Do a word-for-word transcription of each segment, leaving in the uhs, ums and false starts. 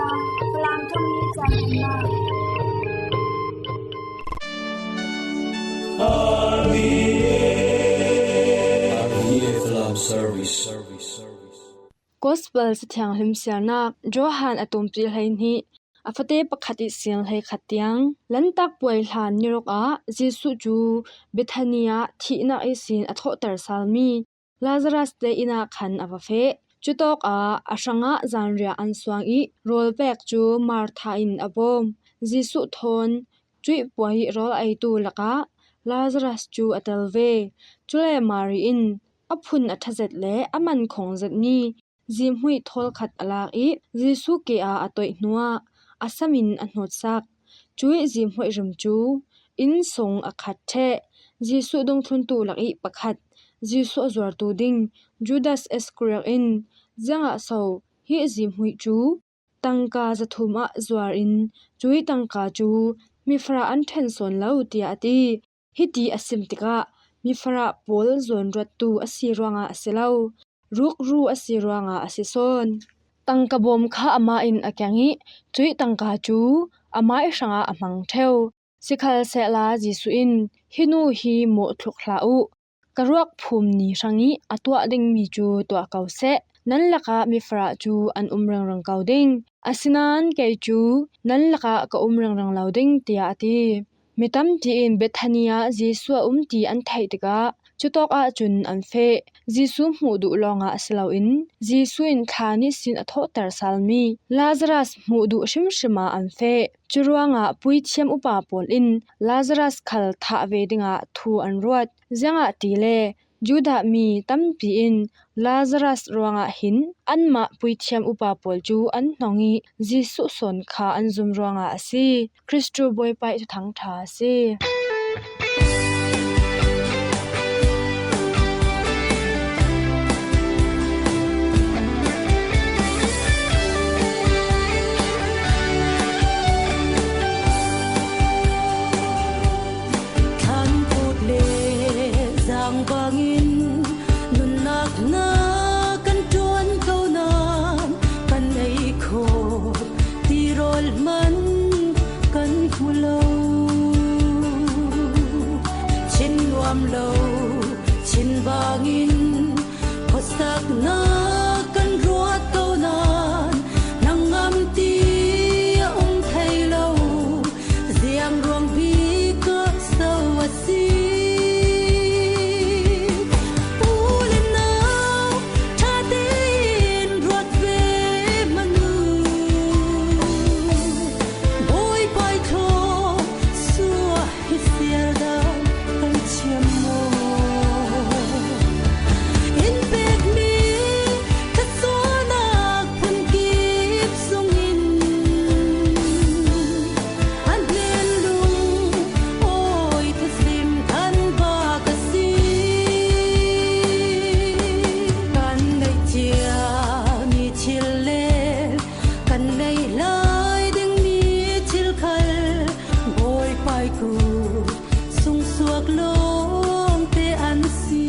Falam thong ni chan na. R V A, R V A Falam Service. Gospel Cathiang hlimsialnak, Johan a tumpi hleihnih, a fate pakhat ihsin hleikhat tiang. Lantak puai hlan niruk ah Jesuh cu Bethania thihnak ihsin a thawhter salmi Lazarus te inn ah khan a va feh. Cutawkah a hrangah zanriah an suang ih rawlpek cu Martha in a bawm. Jesuh thawn cuih puai ih rawl a eitu lakah Lazarus cu a tel ve. Cule Mari in a phun a ṭha zet le a man khong zetmi zihmuih thawl khat a lak ih Jesuh ke ah a toih hnuah a sam in a hnawtsak. Cuih zihmuih rim cu inn sung a khat ṭheh. Jesuh dungthluntu lak ih pakhat, Jesuh a zuartu ding Judas Iskariot in, "Ziangah so hih zihmuih cu tangka zathum ah zuar in cuih tangka cu mifarah an ṭhen sawn lo?" tiah a ti. Hiti a sim tikah mifarah pawl zawnruattu a si ruangah a si lo, rukru a si ruangah a si sawn. Tangka bawm kha amah in a keng ih cuih tangka cu amah ih hrangah a hmang ṭheu. Sikhalsehla Jesuh in, "Hi nu hi mawhthluk hlah uh. Ka ruak phum ni hrangih a tuah dingmi cu tuah ko seh. Nan lakah mifarah cu an um ringring ko ding. Asinain kei cu nan lakah ka um ringring lo ding," tiah a ti. Mi tampi in Bethania Jesuh a um ti an theih tikah cutawk ahcun an feh. Jesuh hmuh duh lawngah a si loin Jesuh in thlan ihsin a thawhter salmi Lazarus hmuh duh hrimhrim ah an feh. Curuangah puithiam upa pawl in Lazarus khal thah ve dingah thu an ruat. Ziangahtile Judah mi tampi in Lazarus ruangah hin anmah puithiam upa pawl cu an hnong ih Jesuh sawn kha an zum ruangah a si. Kristu Bawipa ih Thuthang ṭha a si. Thlan put le zang bangin nunnak na kan ṭuan ko nain kan ei khawh ti rawl hmanh kan hmu lo. Chin nuam lo, chin bangin khuasaknak kan ruat ko nain hnangam ti a um thei lo. Ziang ruang bik ah so a si? U le nau ṭha tein ruat ve hmanh uh. Bawipa ih thlawsuah hi sial dah kan thiam maw? In pekmi thluasuahnak phun kip sungin a hnen lung awi thasim kan bak a si. Kan neih ciami thil le kan neih lai dingmi thil khal Bawipa ih kut sungsuak lawngte an si.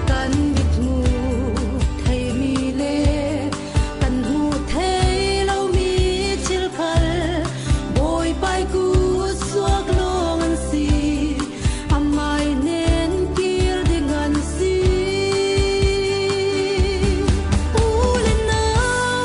Kan mit hmuh theimi le kan hmuh thei lomi thil khal Bawipa ih kut suak lawng an si. Amah ih hnen kir ding an si. U le nau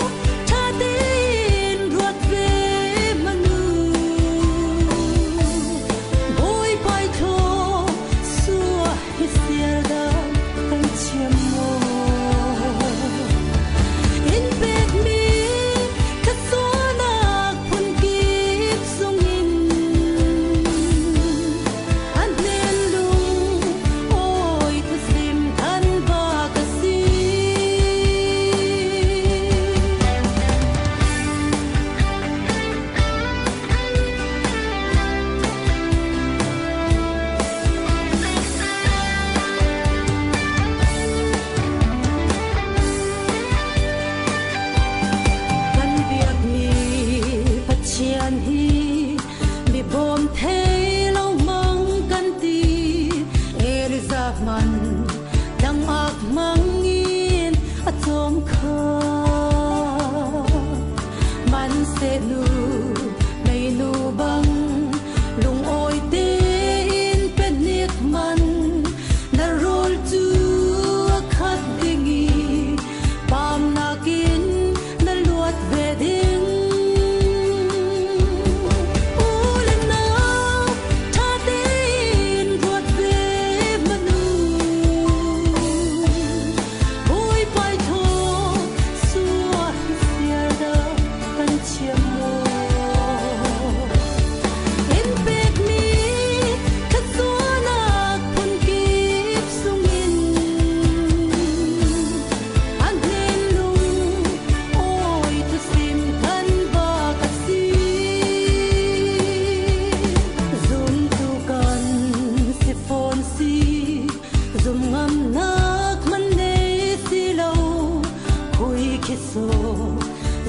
Jesu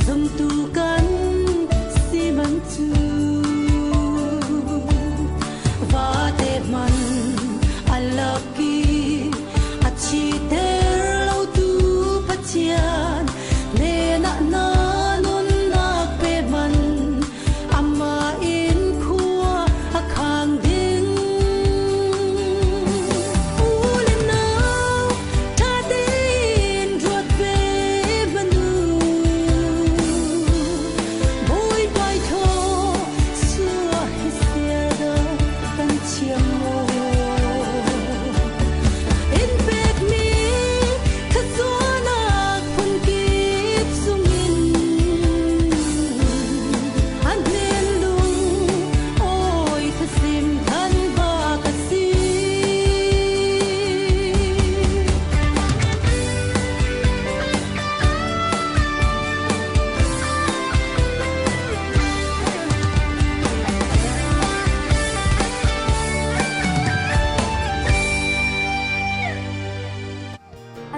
zumtu kan si man cu vate man a lak i a thiter lotu Pathian hnenah na nunnak pe man amah in khua a khang ding. U le nau ṭha tein ruat ve man u. Bawipa i thaw suah hi siar dah kan thiam maw? In pekmi thazawhnak phun kip sungin a hnen lung awi thasim than bak a si.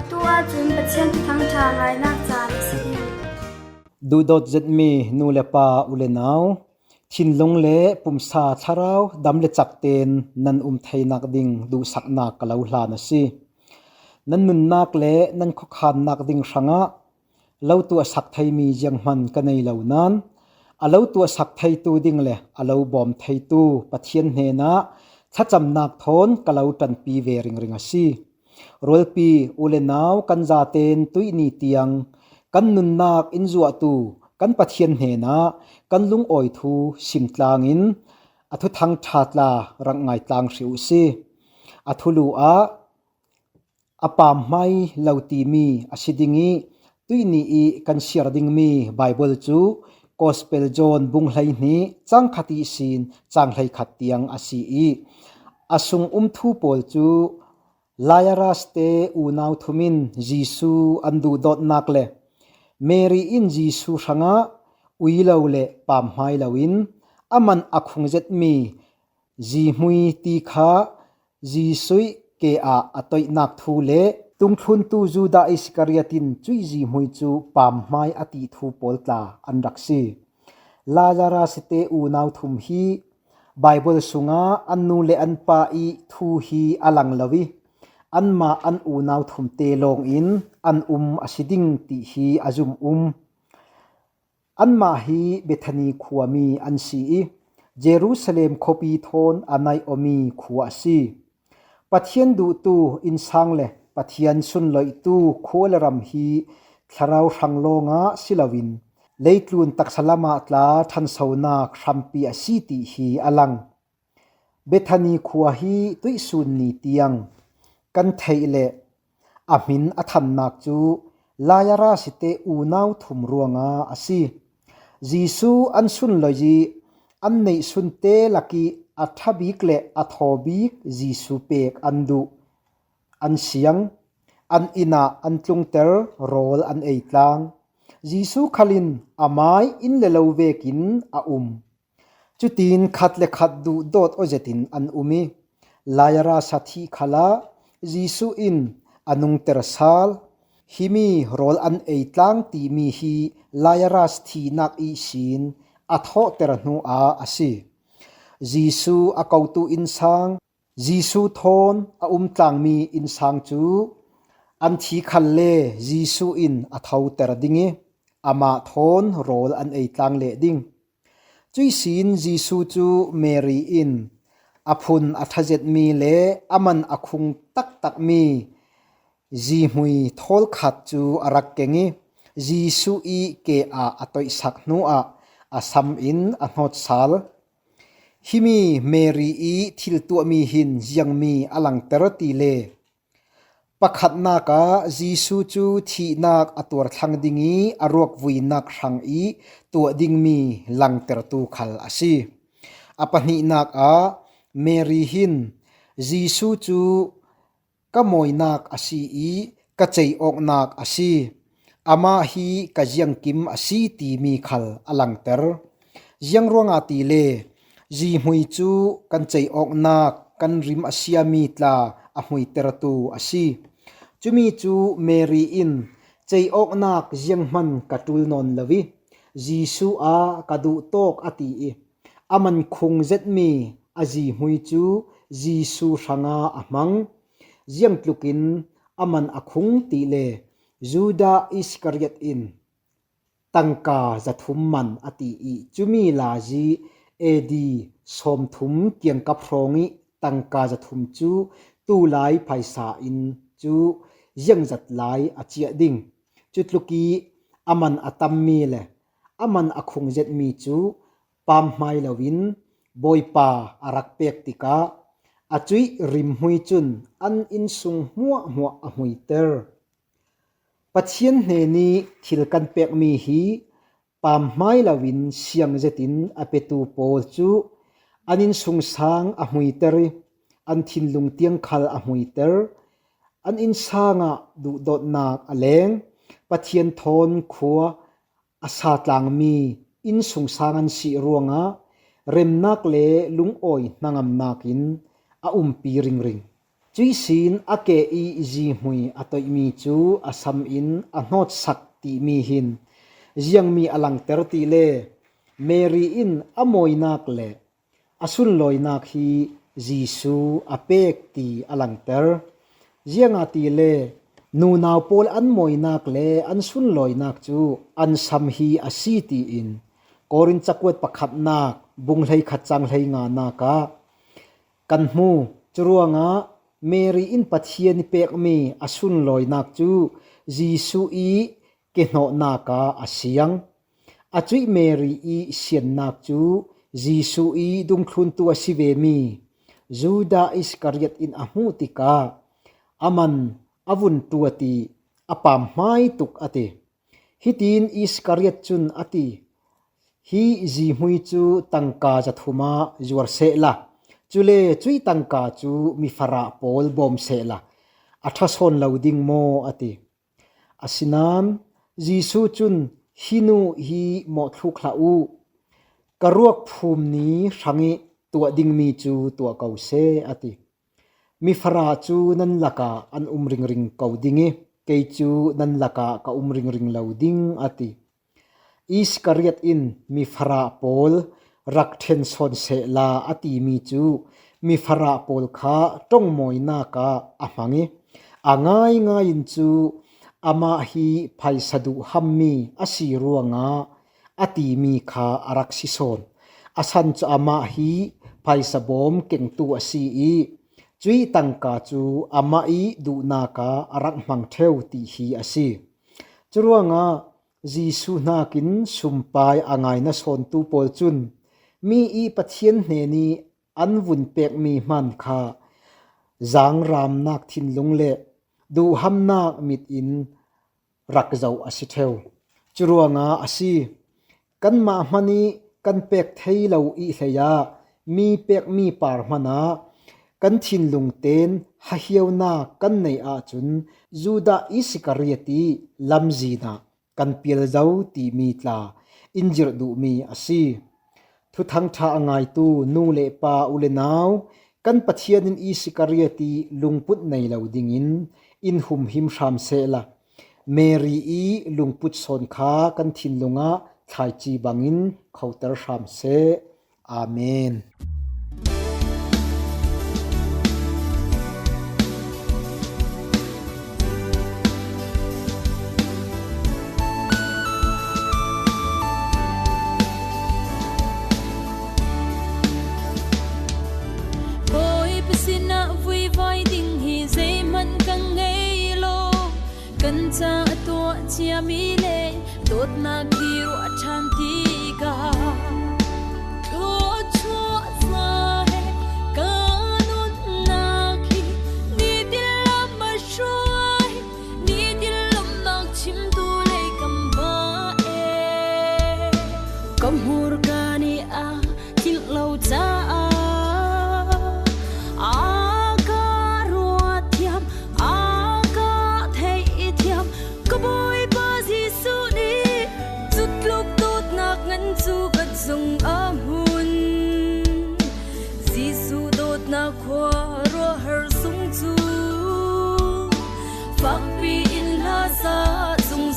Atu ahcun Pathian Thuthang ṭha ngainak caan a si. Duhdawt zetmi nu le pa, u le nau, thinlung le pumsa thlarau dam le cak tein nan um theinak ding duhsaknak ka lo hlan a si. Nan nunnak le nan khuakhannak ding hrangah lo tuahsak theimi zianghman ka nei lo nain, a lo tuahsak theitu ding le a lo bawm theitu Pathian hnenah thlacamnak thawn ka lo ṭanpi ve ringring a si. Rualpi u le nau kan zaten tuihni tiang kan nunnak in zuahtu kan Pathian hnenah kan lungawi thu sim tlangin a thuthang ṭha tla rak ngai tlang hrih u si. A thulu ah a pamhmai lo timi a si ding i, tuihni i kan siar dingmi Baibal cu Gospel John bung hleihnih cang khat ihsin cang hleikhat tiang a si i, a sung um thu pawl cu Lazaras te unau thum in Jesu an duhdawtnak le Mary in Jesu hrangah ui lo le pamhmai loin a man a khung zetmi zihmui ti kha Jesuh ke ah a toihnak thu le tungthluntu Judah Iskariot in cuih zihmui cu pamhmai a tih thu pawl tla an rak si. Lazaras te unau thum hi Baibal sungah an nu le an pa i thu hi a lang lo i, anmah an unau thum te lawngin an um a si ding ti hi a zum um. Anmah hi Bethani khuami an si i, Jerusalem khuapi thawn a naih awmi khua a si. Pathian duhtu innsang le Pathian sunloihtu khua le ram hi thlarau hrang lawngah si loin, leitlun taksa lamah tla ṭhansonak hrampi a si ti hi a lang. Bethani khua hi tuihsun ni tiang kan theih le a hmin a thannak cu Lazaras te unau thum ruangah a si. Jesu an sunloi i an neihsun te lak i a ṭha bik le a thaw bik Jesu pek an duh. An siang, an inn ah an tlungter, rawl an ei tlang. Jesu khal in amai inn le lo vekin a um. Cutin khat le khat duhdawt aw zetin an um i, Lazaras a thih khalah Jesu in a nungter sal. Himi rawl an ei tlang timi hi Lazaras thihnak ihsin a thawhter hnuah a si. Jesu a kotu innsang, Jesu thawn a um tlangmi innsang cu an thi khalle Jesu in a thoter ding i, amah thawn rawl an ei tlang leh ding. Cuihsin Jesu cu Mary in a phun a ṭha zetmi le a man a khung taktakmi zihmui thawl khat cu a rak keng i, Jesu i ke ah a toihsak hnuah a sam in a hnawt sal. Himi Mary i thil tuahmi hin ziangmi a langter ti le, pakhatnak ah Jesu cu thihnak a tuar thlang ding i a ruak vuinak hrang i tuah dingmi langtertu khal a si. A pahnihnak ah Mary hin Jesu cu ka mawinak a si i ka cei awknak a si. Amah hi ka ziangkim a si timi khal a langter. Ziangruangah ti le, zihmui cu kan cei awknak, kan rim a siami tla a hmuitertu a si. Cumi cu Mary in Cei awknak zianghman ka ṭul nawn lo i, Jesuh ah ka duh tawk, a ti i, a man khung zetmi a zihmui cu Jesuh hrangah a hmang. Ziangtlukin a man a khung ti le Judah Iskariot in tangka zathum man a ti i, cumi lazi A D sawmthum kiangkap hrawng i tangka zathum cu tulai phaisa in cu ziangzat lai a ciah ding? Cutluk i a man a tammi le a man a khung zetmi cu pamhmai loin Bawipa a rak pek tikah a cuih rimhmui cun an innsung hmuahhmuah a hmuiter. Pathian hnen i thil kan pekmi hi pamhmai loin siang zetin a petu pawl cu an innsungsang a hmuiter i an thinlung tiang khal a hmuiter. An innsang ah duhdawtnak a leng. Pathian thawn khua a satlangmi innsungsang an si ruangah remnak le lungawi hnangamnak in a umpi ringring. Cuihsin a ke i zihmui a toihmi cu a sam in a hnawtsak timi hin ziangmi a langter ti le Mary in a mawinak le a sunlawinak hi Jesuh a pek ti a langter. Ziangahtile nunau pawl an mawinak le an sunlawinak cu an sam hi a si tiin Korin cakuat pakhatnak bung hleikhat cang hleinganak ah kan hmu. Curuangah Mary in Pathian i pekmi a sunlawinak cu Jesuh i kehnawhnak ah a siang. A cuih Mary i siannak cu Jesuh i dungthluntu a si vemi Judah Iskariot in a hmuh tikah a man a vun ṭuat i a pamhmai tuk a ti. Hitin Iskariot cun a ti, "Hi zihmui cu tangka zathum ah zuar sehla, cule cuih tangka cu mifarah pawl bawm sehla, a ṭha sawn lo ding maw?" a ti. Asinain Jesuh cun, "Hi nu hi mawhthluk hlah u, ka ruak phum ni hrang i tuah dingmi cu tuah ko seh," a ti. "Mifarah cu nan lakah an um ringring ko ding i kei cu nan lakah ka um ringring lo ding," a ti. Iskariot in mifarah pawl rak ṭhen sawn sehla a timi cu mifarah pawl kha ṭongmawinak ah a hmang i a ngaingai in cu amah hi phaisa duhhammi a si ruangah a timi kha a rak si sawn. A san cu amah hi phaisa bawm kengtu a si i cuih tangka cu amah i duhnak ah a rak hmang ṭheu ti hi a si. Curuangah Jesuh hnakin sumpai a ngai nasawntu pawl cun mi i Pathian hnen i an vun pekmi hman kha zaangramnak thinlung le duhhamnak mit in rak zoh a si ṭheu. Curuangah a si, kanmah hman i kan pek thei lo i hleiah mi pekmi par hmanah kan thinlung tein hahiaunak kan neih ahcun Judah Iskariot i lamzin ah kan pial zo timi tla in zirh duhmi a si. Thuthang ṭha a ngaitu nu le pa, u le nau, kan Pathian in Iskariot i lungput nei lo dingin in humhim hram sehla, Mary i lungput sawn kha kan thinlung ah thlaici bangin khoter hram seh. Amen. Bawipa sinah vuivai ding hi zeihmanh ka ngei lo. Kan caah a tuah ciami le dawtnak ti ruah ṭhan tikah thluachuah hna he ka nunnak hi nitin lam a hruai, nitin lawmhnak chimtu lei kan va e. Ka hmurka nih a tling lo caah a ka ruat thiam, a ka theih thiam. Ka Bawipa Jesuh nih cutluk dawtnak ngan cu ka zung a hmun. Jesuh dawtnak khua ruahhar sung cu fakpi in hla sa zung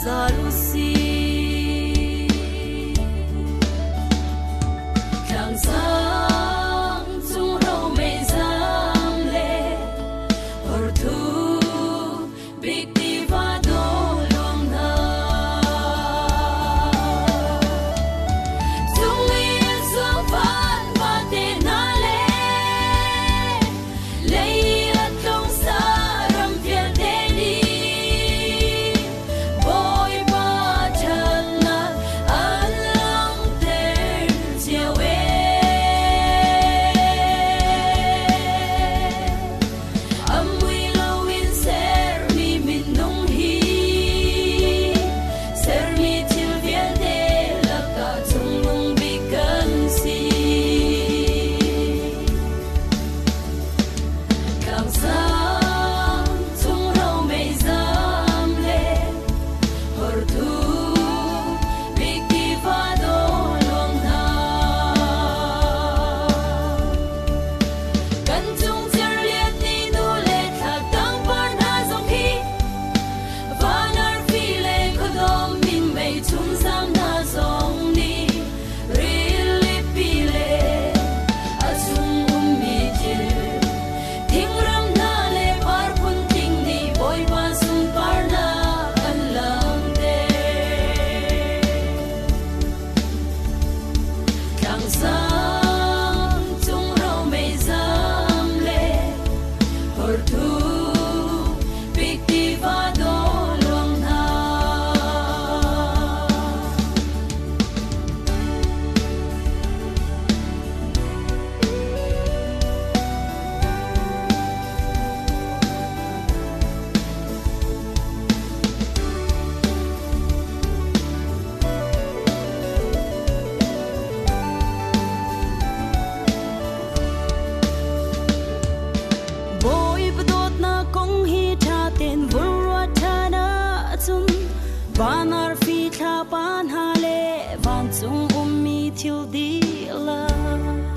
Van arfi thlapa hna le vancung ummi thil dihlak,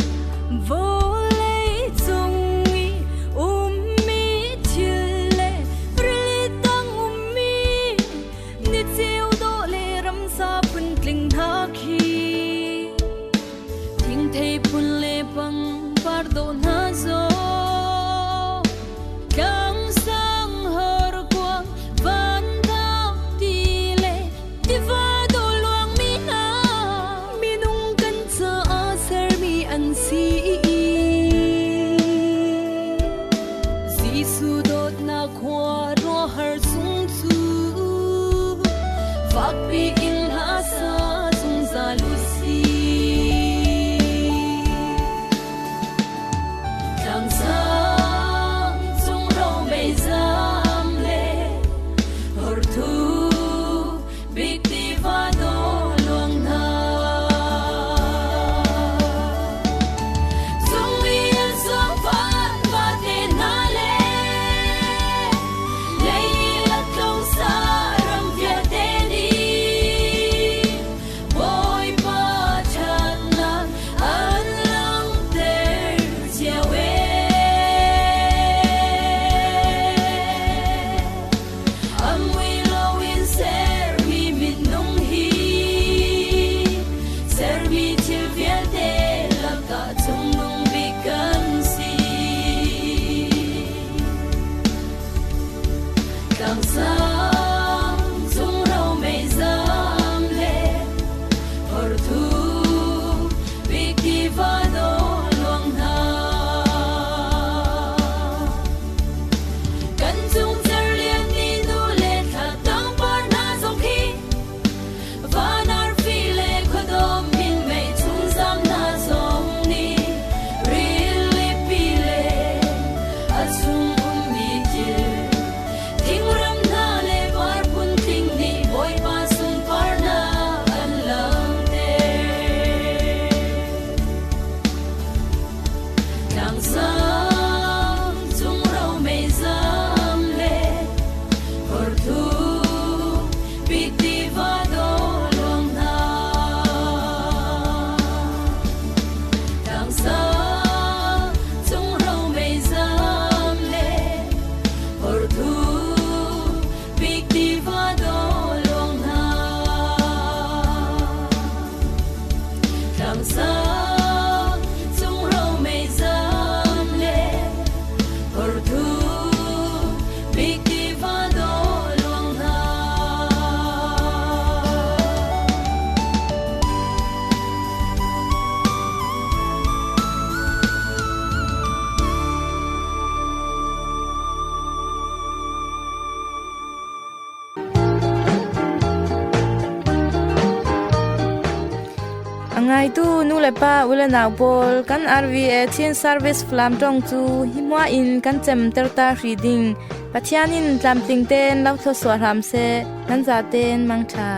vawlei cung i ummi thil le rili tang ummi ni ceu dawh le ramsa puntling hna khi thingthei phun le pangpar dawh hna zong, tlangsang, horkuang, van thak ti le tiva dawh luangmi hna minung kan caah sermi an si i, Jesuh dawtnak khua ruahar sung cu fakpi in hla sa zungzal u si. Tlangsang, cungrau, meizam le hortu bik tiva dawh luang hna. Cung i a zuang van vate hna le lei i a tlongsa ram vialte nih Bawipa ṭhatnak an langhter cio e. A mui loin sermi minung hi sermi thil vialte lakah cungnung bik kan si. Tlangsang, cungrau, meizam le hortu bik tiva dawh luang hna. Kan cung cerlian i nu le thlatang par hna zong khi van arfi le khuadawm hmin mei chungzam hna zong nih ril le pi le a chung ummi thil thingram hna le par puntling nih Bawipa sunparnak an langhter. Tlangsang, cungrau, meizam le hortu bik tiva dawh luang hna. Tlangsang, cungrau, meizam le hortu bik tiva dawh luang hna. Tlangsang, cungrau, meizam le hortu bik tiva dawh luang hna. A ngaitu nu le pa, u le nau pawl, kan R V A Chin Service Falam ṭong cu hi hmua in kan cemter ta hrih ding. Pathian in tlamtling tein lo thluasuah hram seh, nan zaten mangṭha.